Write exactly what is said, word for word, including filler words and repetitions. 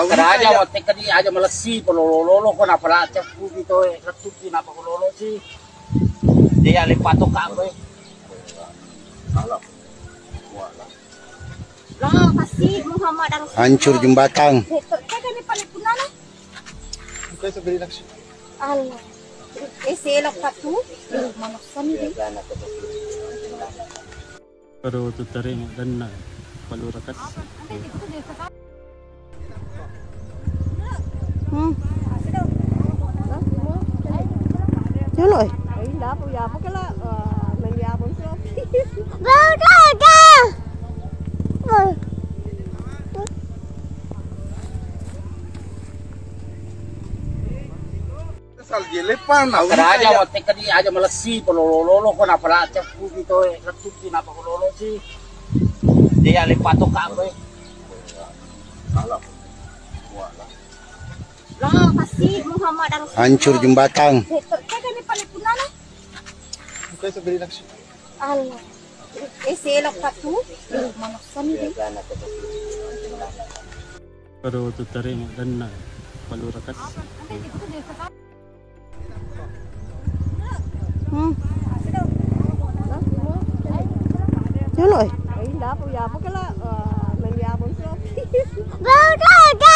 Keraja mau teka di aja malessi, pelolo-lolo, kok napa lacak, kubi toe, lettuki napa kololo sih. Dia lepa to kabe. Lo pasti Muhammad Arsul. Hancur jembatan. Tega ni pale punana. Bukan sebenarnya. Allah. Eh, selok ka tu. Eh, manaksan ni. Baru tu teri madanna. Palu rakas. Hmm. Jolo eh. Ai, dapu ya, apa kala, eh, main di abon tu. Bau dagang. Keraja mau teka di aja malessi, pelolo-lolo, kok napa lacak, kubi toe, lettuki napa kololo sih. Dia lepa to kabe. Lo pasti Muhammad Arsul. Hancur jembatan. Tega ni pale punana. Bukan sebenarnya. Allah. Eh, selok ka tu. Eh, manaksan ni. Baru tu teri madanna. Palu rakas. Hmm. Jolo eh. Ai, dapu ya, apa kala, eh, main di abon tu. Bau dagang.